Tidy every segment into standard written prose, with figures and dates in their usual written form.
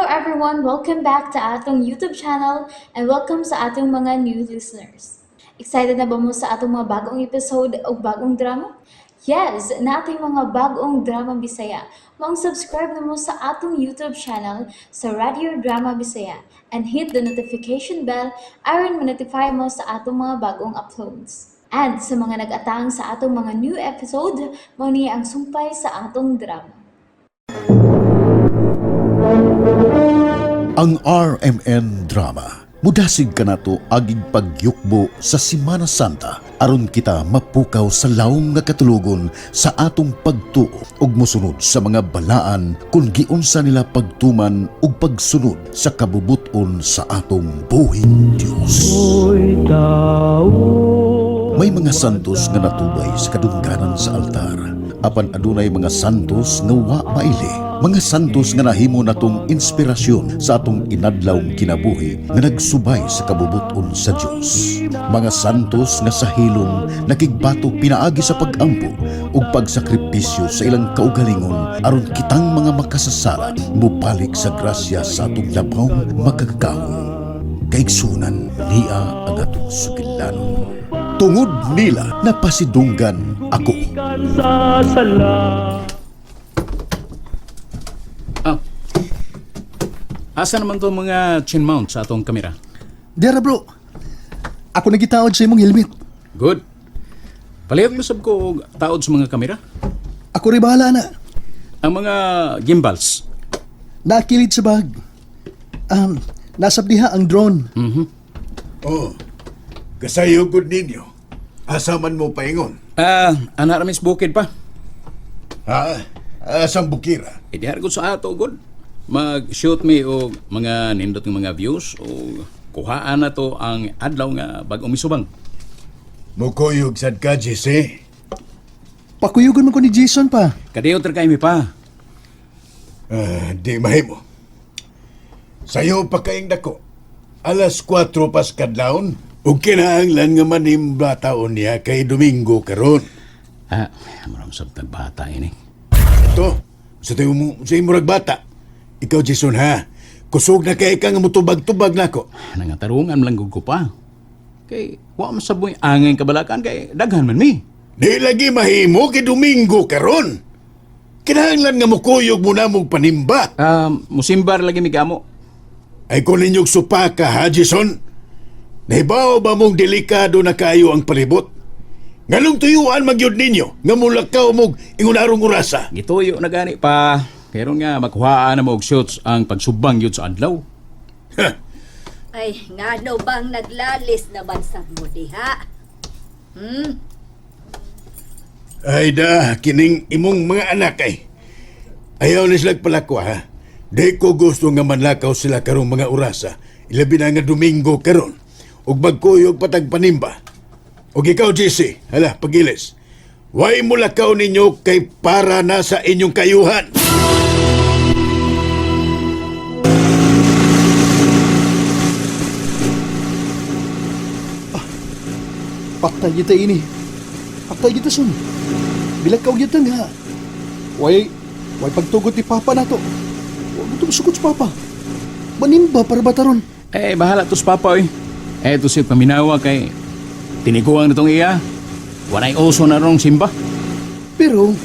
everyone! Welcome back to atong YouTube channel and welcome sa atong mga new listeners. Excited na ba mo sa atong mga bagong episode o bagong drama? Yes, nating mga bagong drama Bisaya. Maong subscribe na mo sa atong YouTube channel sa Radio Drama Bisaya and hit the notification bell aron ma-notify mo sa atong mga bagong uploads. And sa mga nag-atang sa atong mga new episode, mao ni ang sumpay sa atong drama. Ang RMN Drama. Mudasig kanato agig pagyukbo sa Simana Santa aron kita mapukaw sa lawom nga katulugon sa atong pagtuo ug mosunod sa mga balaan kung giunsa nila pagtuman ug pagsunod sa kabubut-on sa atong buhing Dios. May mga santos nga natubay sa kadungganan sa altar. Apan adunay mga santos nga wa maili. Mga santos nga nahimo natong inspirasyon sa atong inadlawng kinabuhi nga nagsubay sa kabubuton sa Dios. Mga santos nga sa hilom nakigbato pinaagi sa pag-ampo ug pagsakripisyo sa ilang kaugalingon aron kitang mga makasasala mobalik sa grasya sa atong labaw makagagahom. Kaigsunan niya ang atong sugilanon. Tungod nila napasidunggan ako. Ah. Asa naman to mga chin mount sa atong kamera? Dera bro, ako nagitaod sa imong helmet. Good. Palihog mo sab ko og taod sa mga kamera. Ako rin bahala na. Ang mga gimbals. Nakilid sa bag. Nasab diha ang drone. Oh, kasayugod ninyo. Asa man mo paingon? Ah, ana ra mis bukid pa. Ha? Asang bukira? E diha ra gud sa ato good. Mag-shoot me og mga nindot nga mga views o kuhaan na to ang adlaw nga bag-o misubang. Mukuyog sad ka, Jesse. Pakuyugon man ko ni Jason pa. Kadiyo tra kay mi pa. Ah, di mahimo. Sayo pa kaing dako. Alas 4 pas kadlawon. Ug kinahanglan nga manimba taon niya kay Domingo karon. Ah, maram sab tag bata ini. Ito, sa tayo mo, sa imo rag bata. Ikaw, Jason, ha? Kusog na kay ka nga mutubag-tubag nako. Nangatarungan lang gud ko pa. Kay wa man sab mo'y angay kabalakan kay daghan man mi. Di lagi mahimo kay Domingo karon. Kinahanglan nga mukuyog mo na mong panimba. Musimbar lagi mi gamo. Ay kung ninyong supaka, ha, Jason? Nahibaw ba mong delikado na kayo ang palibot? Nganong tuyuan magyud ninyo nga mulakaw mong ingunarong orasa? Gituyo na gani pa. Pero nga makuhaan na mo og shots ang pagsubang yun sa adlaw. Ha, Ay, ngano bang naglalis na bansag mo diha? Ay da, kining imong mga anak ay. Ayaw ni sila palakwa, ha? Di ko gusto nga manlakaw sila karong mga orasa. Ilabi na nga Domingo karon. Ug magkuyog patag panimba. Ug ikaw, JC, hala, pagilis. Way mo lakaw ninyo kay para na sa inyong kayuhan. Patay kita ini. Patay kita son. Bilag ka og nga. Way, way pagtugot ni Papa nato. Huwag ito sukot sa Papa. Manimba para ba taron? Eh, bahala to sa papa oy. Eh, to si paminawa kay tiniguang na tong iya. Walay uso na rong simba. Pero,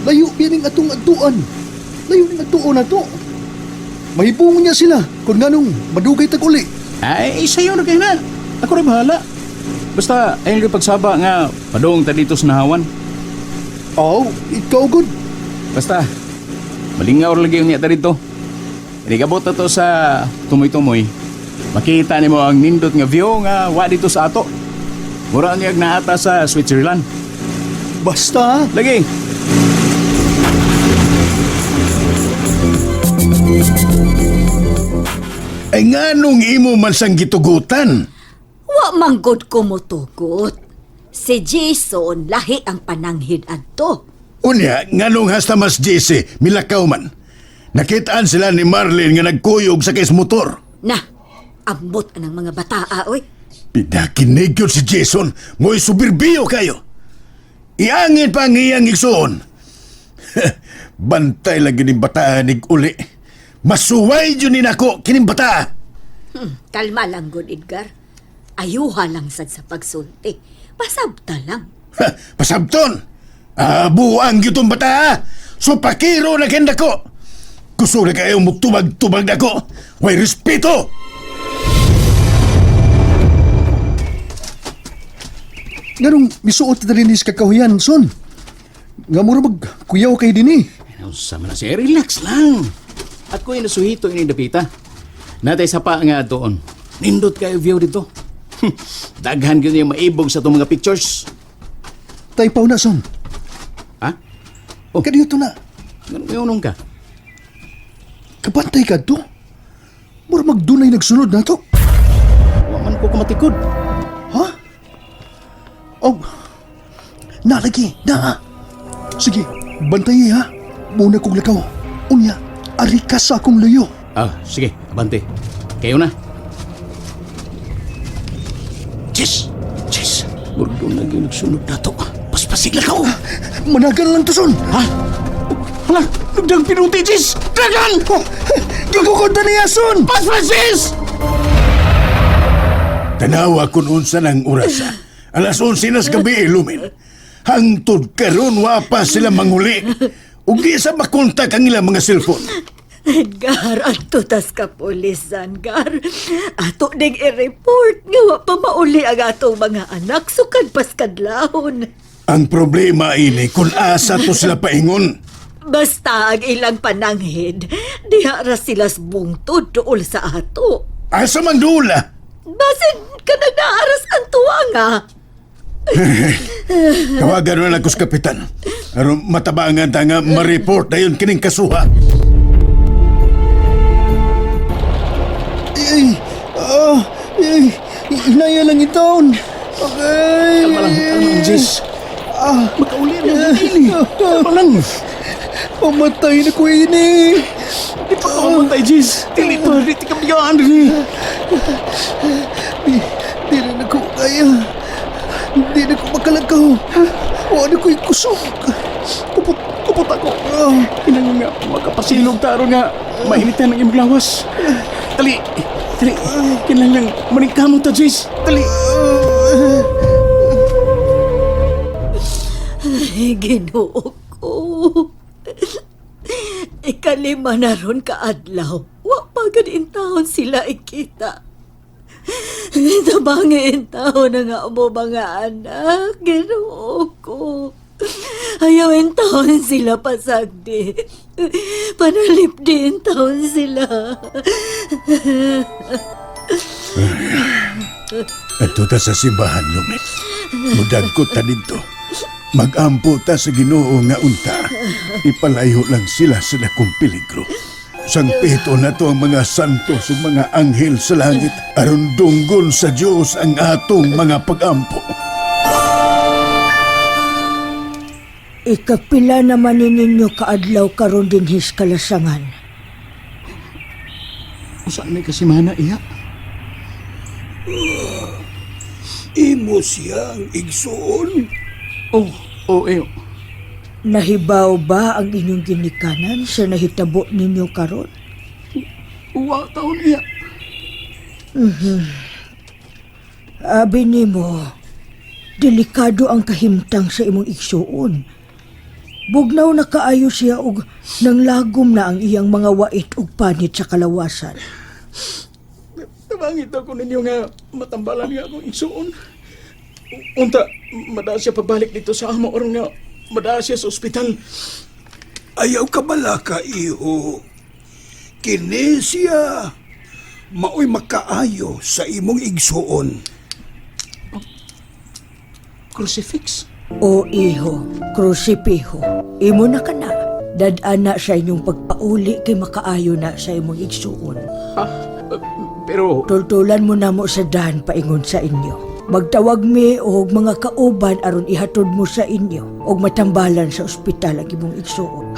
layo biya ning atong adtuan. Layo ning adtuon nato. Mahibungon niya sila kung nganong madugay tag uli. Ay, sayo na kayo na. Ako rin bahala. Basta, ayun yung pagsaba nga, padung ta dito sa nahawan. Aw, ikaw good. Basta, malingaw ra lagi yung niya ta dito. Inigabot na to sa tumoy-tumoy. Makita nimo ang nindot nga view nga wa dito sa ato. Mura niya naata sa Switzerland. Basta ha. Lagi. Ay nganong imo man sang gitugutan? Wa manggod ko motugot. Si Jason lahi ang pananghid adto. Unya, nganong hasta mas JC, milakaw man. Nakitaan sila ni Marlene nga nagkuyog sa kay motor. Na, ambot anang mga bataa oy. Pinakinig yun si Jason, mo'y subirbiyo kayo. Iangin pa ang iyang igsuon. Bantay lagi ni bataan ig uli. Masuway yun ni nako kining bata. Kalma lang gud, Edgar. Ayuha lang sad sa pagsulti. Pasabta lang. Ha, pasabton! Ah, buang gyud tong bata. Ha? So pakiro na kenda ko. Gusto na kayo mutubag-tubag nako. Way respeto! Nganong misuot na rin sa kakahuyan, son. Nga mura mag kuyaw kay dinhi. Ano sa man na siya? Relax lang. At ko inasuhito ini dapita. Natay sa pa nga doon. Nindot kayo view dito. Daghan gyud niya maibog sa itong mga pictures. Taypaw na, son. Ha? Oh. Kaniyo to na. Ganun ngayon ka. Kabantay ka to. Mura magdunay nagsunod na to. Wa man ko kumatikod. Ha? Oh. Nalagi, na. Sige, bantay ha. Muna kong lakaw. Unya, ari ka sa akong luyo. Ah, sige, abante. Kayo na. Chis! Chis! Murdo na gyud nagsunod na to. Paspasig lang ako. Managan lang to, son. Ha? Hala, nagdang pinuti, Chis! Dragan! Oh, gigukod na niya, son! Paspas, Chis! Tanawa kun unsa ng oras. Ah. Alas 11 na sa gabi, Lumen. Hangtod karon wa pa sila manguli. Ug di sa makontak ang ilang mga cellphone. Edgar, adto tas kapulisan, Gar. Ato ding i-report nga wa pa mauli ang atong mga anak sukad paskadlawon. Ang problema ini kung asa to sila paingon. Basta ang ilang pananghid, diha ra sila sa bungtod duol sa ato. Asa man dula? Basin ka nagdaaras ang tuwa nga. Tawagan na lang ko sa kapitan. Aron matabangan ta nga ma-report dayon kining kasuha. Ay, ah, ay, hinaya lang itaon. Okay. Kalma lang, kalma lang, Jis. Ah, makauli na ang ini. Kalma lang. Pamatay na ko ini. Di pa ka mamatay, Jis. Dili pa, di ka biyaan rin. Di, di na ko kaya. Di na ko makalakaw. Wala ko'y kusog. Kupot, kupot ako. Ah, Inang nga, makapasilog taro nga. Mainitan ang imong lawas. Dali, dali. Kinahanglan lang, maningkamot ta, Jis. Dali. Ay, Ginoo ko. Ikalima na ron kaadlaw. Wa pa gud intawon sila ikita. Tabangi intawon na nga mo mga anak. Ginoo ko. Ayaw intawon sila pasagdi. Panalip di intawon sila. Adto ta sa simbahan, Lumen. Mudagko ta didto. Magampo ta sa Ginoo nga unta. Ipalayo lang sila sa dakong peligro. Sangpito na to ang mga santos ug mga anghel sa langit aron dunggon sa Dios ang atong mga pagampo. Ikapila naman ni ninyo kaadlaw karon dinhis kalasangan. Saan may kasimana, iya? Imo siya ang igsuon. Oh, oh, eh. Nahibaw ba ang inyong ginikanan sa nahitabo ninyo karon? Uwa taon, iya. Abi nimo, delikado ang kahimtang sa imong igsuon. Bugnaw na kaayo siya og nanglagom na ang iyang mga wait ug panit sa kalawasan. Tabangit ako ninyo nga matambalan nga akong igsuon. Unta, madaa siya pagbalik dito sa amo aron nga madaa siya sa ospital. Ayaw ka balaka, iho. Kini siya maoy makaayo sa imong igsuon. Crucifix. O iho, krusipiho, imo na kana. Dad-an na sa inyong pagpauli kay makaayo na sa imong igsuon. Ha? Pero Tultulan mo namo sa dahan paingon sa inyo. Magtawag mi og mga kauban aron ihatod mo sa inyo og matambalan sa ospital ang imong igsuon.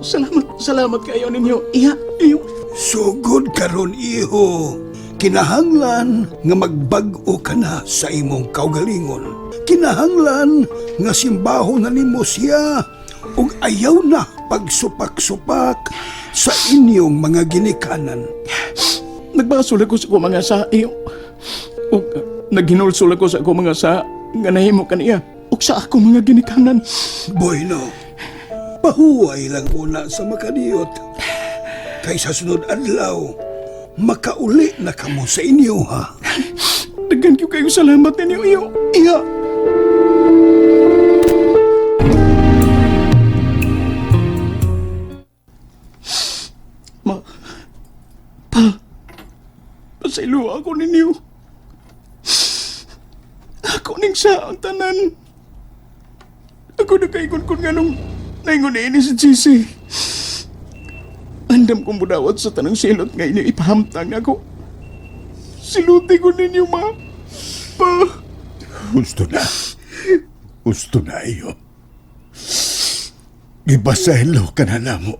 salamat, salamat kayo ninyo. Iya, iyo. Sugod karon iho. Kinahanglan nga magbag-o ka na sa imong kaugalingon. Kinahanglan nga simbaho na nimo siya ug ayaw na pagsupak-supak sa inyong mga ginikanan. Nagbasol ako sa akong mga sa iyo. Ug naghinulsol ako sa akong mga sa nga nahimo kaniya ug sa akong mga ginikanan. Bueno, pahuway lang una sa makadiyot. Kay sa sunod adlaw, makauli na kamo sa inyo ha. Daghan gyud kayo salamat ninyo iyo. Iya. Ma, pa, pasaylo ako ninyo. Ako ning sa ang tanan. Ako nakaingon ko nga nung naingon ini si Jesse. Andam kong budawat sa tanang silot nga inyo ipahamtang ako. Siluti ko ninyo, ma. Pa. Gusto na. Gusto na iyo. Gibasaylo ka na namo.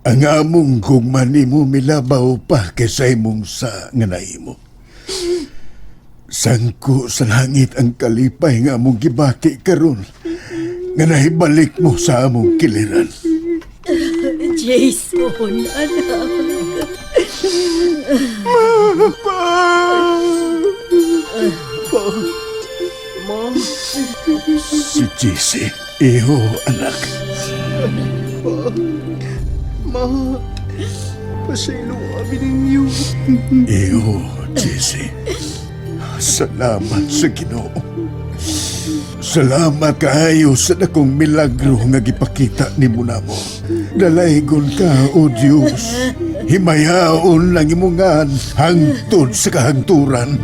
Ang among gugma nimo milabaw pa kaysa imong sa nga naimo. Sangko sa langit ang kalipay nga among gibati karon nga nahibalik mo sa among kiliran. Jason, anak. Si Jesse, iho anak. Ma, pasaylo abi ninyo. Iho, Jesse. Salamat sa Ginoo. Salamat kaayo sa dakong milagro nga gipakita nimo namo. Dalaygon ka, O Dios. Himayaon lang imungan hangtod sa kahangturan.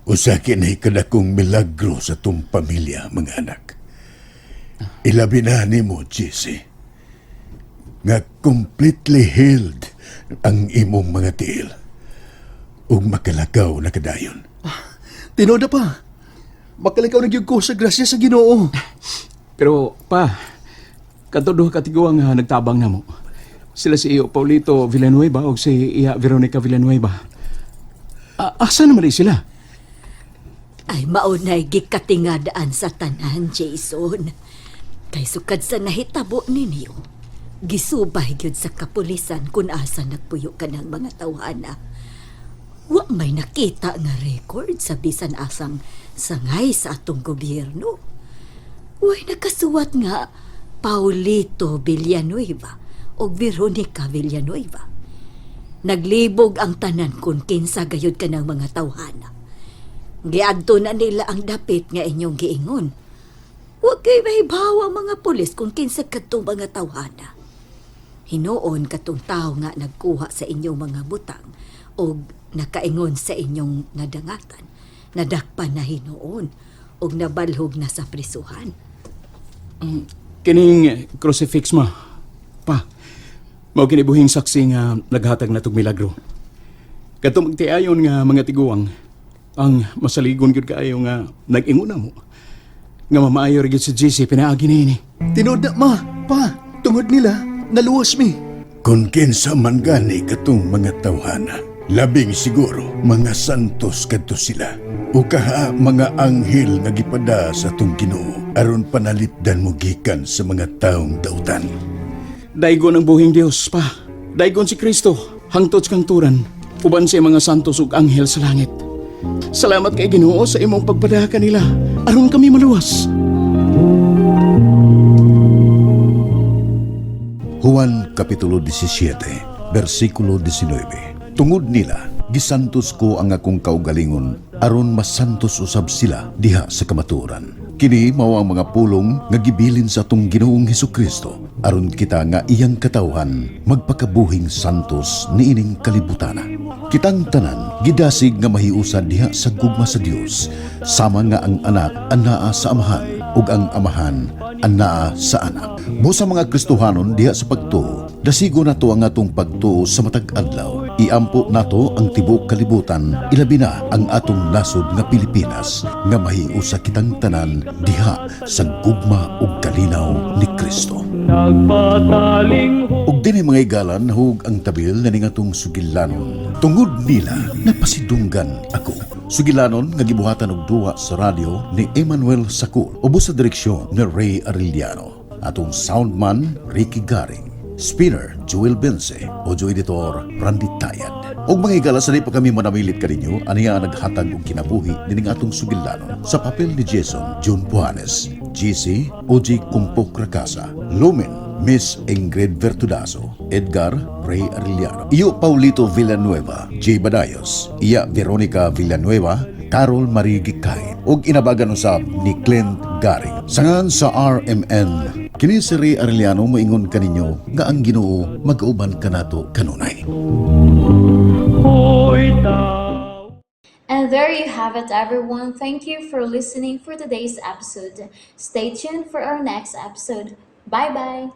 Usa kini kadakong milagro sa tong pamilya, mga anak. Ilabi na nimo, Jesse, nga completely healed ang imong mga tiil ug makalakaw na kadayon. Tinoda pa. Makalikaw na gyud ko sa grasya sa Ginoo. Pero, pa, kadto duha ka tiguang nga nagtabang namo. Sila si Iyo Paulito Villanueva o si Iya Veronica Villanueva. Asa naman di sila? Ay, maunay gikatingadaan sa tanan, Jason. Kay sukad sa nahitabo ninyo, gisubay gyud sa kapulisan kung asa nagpuyo ka ng mga tawhana. Wa may nakita nga record sa bisan asang sangay sa atong gobyerno. Way nakasuwat nga Paulito Villanueva o Veronica Villanueva. Naglibog ang tanan kung kinsa gayud ka ng mga tawhana. Giadto na nila ang dapit nga inyong giingon. Huwag kay mahibaw ang mga pulis kung kinsa kadtong mga tawhana. Hinuon katong tao nga nagkuha sa inyong mga butang o nakaingon sa inyong nadangatan. Nadakpan na hinuon o nabalhog na sa prisuhan. Kining crucifix ma. Pa, mao kini buhing saksi nga naghatag na tog milagro. Kadto magtiayon nga mga tiguang ang masaligon gyud kaayo nga nag-ingon na mo nga mamaayo ra gyud si Jesse pinaagi niini. Tinoda ma, pa, tungod nila, naluwas mi. Kung kinsa man gani katong mga tawhana, labing siguro mga santos kadto sila. O kaha mga anghel nga gipada sa atong Ginoo aron panalipdan mo gikan sa mga taong dautan. Daygon ang buhing Dios pa. Daygon si Kristo hangtod sa kangturan uban sa mga santos ug anghel sa langit. Salamat kay Ginoo sa imong pagpada kanila aron kami maluwas. Juan Kapitulo 17, versikulo 19. Tungod nila, gisantos ko ang akong kaugalingon aron masantos usab sila diha sa kamatuoran. Kini mao ang mga pulong nga gibilin sa atong Ginoong Hesukristo aron kita nga iyang katawhan magpakabuhing santos niining kalibutana. Kitang tanan gidasig nga mahiusa diha sa gugma sa Dios sama nga ang anak anaa sa amahan ug ang amahan anaa sa anak. Busa mga Kristohanon diha sa pagtuo, dasigo nato ang atong pagtuo sa matag adlaw. Iampo nato ang tibuok kalibutan, ilabi na ang atong nasod nga Pilipinas nga mahiusa kitang tanan diha sa gugma ug kalinaw ni Kristo. Ug dinhi mga igalan nahug ang tabil na ning atong sugilanon. Tungod nila napasidunggan ako. Sugilanon nga gibuhatan og duwa sa radyo ni Emmanuel Sakul, ubos sa direksyon ni Ray Arellano. Atong soundman Ricky Garing. Spinner Joel Bense, audio editor Randy Tayad. Og mga higala, sa di pa kami manamilit kaninyo, aniya ang naghatag og kinabuhi nining atong sugilanon. Sa papel ni Jason, June Puanes, GC, OG Kumpok Rakasa, Lumen, Miss Ingrid Vertudazo, Edgar Ray Arellano, Iyo Paulito Villanueva, J. Badayos, Iya Veronica Villanueva, Carol Marie Gikay, ug inabagan usab ni Clint Garing. Sangan sa RMN, kini si Ray Arellano moingon kaninyo nga ang Ginoo mag-uban kanato kanunay. And there you have it, everyone. Thank you for listening for today's episode. Stay tuned for our next episode. Bye bye.